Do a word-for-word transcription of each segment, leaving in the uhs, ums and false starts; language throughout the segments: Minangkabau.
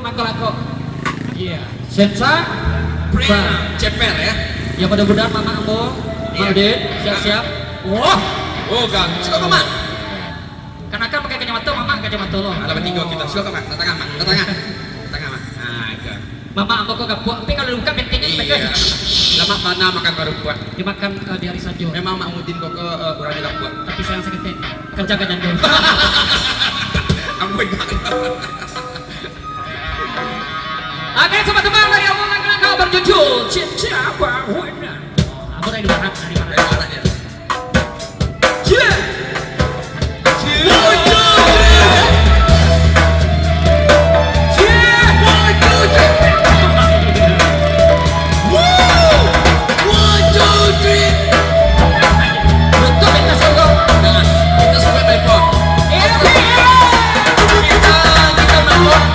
Langkok-langkok. Iya. Sensa. Prima. Ceper, ya. Ya, mudah-mudahan mamak ambo, iya. Mak Udin, siap-siap. Wah. Oh, gang. Siko ka mak. Kanakan pakai kacamato, mamak kacamato lo. Alah, batigo kito. Siko ka mak. Datang, mak. Datang, mak. Datang, mak. Ah, itu. Mamak ambo ko gapuak, tapi kalau dibuka bentengnyo, iya. Lamak bana makan karupuk. Dimakan, eh, di hari Sajo. Memang Mak Mudin ko, eh, urang di gapuak. Tapi sayang saketek, kerja ka jando. Ampun. Oke, sebuah tembang dari album Langkah-Langkah berjudul Cinta Bawana. Apa dari barat, dari barat? Dari barat, ya. Yeah. Yeah. One, two, three. Yeah. One, two, three. Woo! One, two, three. Betul, kita sanggup. Kita sanggup, baik, Bang. Iya, iya. Kita, kita, baik, Bang.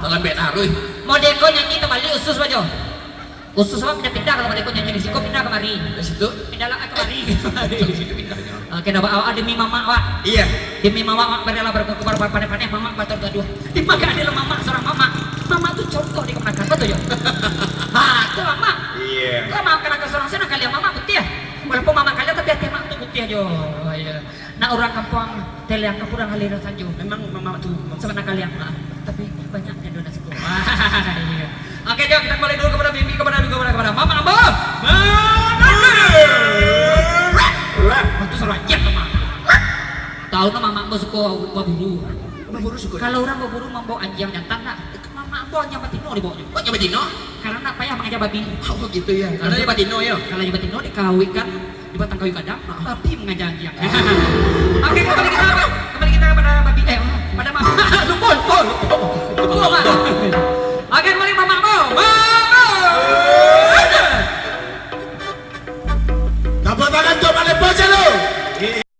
Talambek taruih. Modeko nyanyi tabalik usus bajo. Usus awak pindah-pindah, kalau modeko nyanyi di siko, pindah kamari. Di situ? Pindahlah kamari. Di situ pindahnyo. Oke, dah, awak demi mamak awak. Iya. Demi mamak awak, barilah bar-, bar-, bar-, paneh-paneh, mamak batur gaduh. Di maka adalah mamak, seorang mamak. Mamak tu contoh di kamanakan, betul ya? Ha, tu mamak. Iya. Kalau mamak kanakan seorang sana, kalian mamak putih. Walaupun mamak kalian, tapi hati mamak tu putih aja. Oh, iya. Nak orang kampung, Kalian ka pulang alai lah sanjo. Memang mamak tu. Sabana kalian, ha, tapi banyak nyo doh nasi ko. Iya. Oke, jom kita kembali dulu kepada Bibi, kepada, kepada, kepada Mamak Ambo. Mamak Ambo. Itu suara anjiang, Mamak. Tahu no Mamak Ambo suko baburu. Baburu suko? Kalau urang baburu mambawa anjiang jantan nak. Mamak Ambo anjiang batino dibawanyo. Oh, anjiang batino? Karena nak payah mangaja babi. Oh, gitu ya. Kalau anjiang batino, yo. Kalau anjiang batino dikawinkan di batang kayu gadang, ah, babi mangaja anjiang. Oke, kembali kita.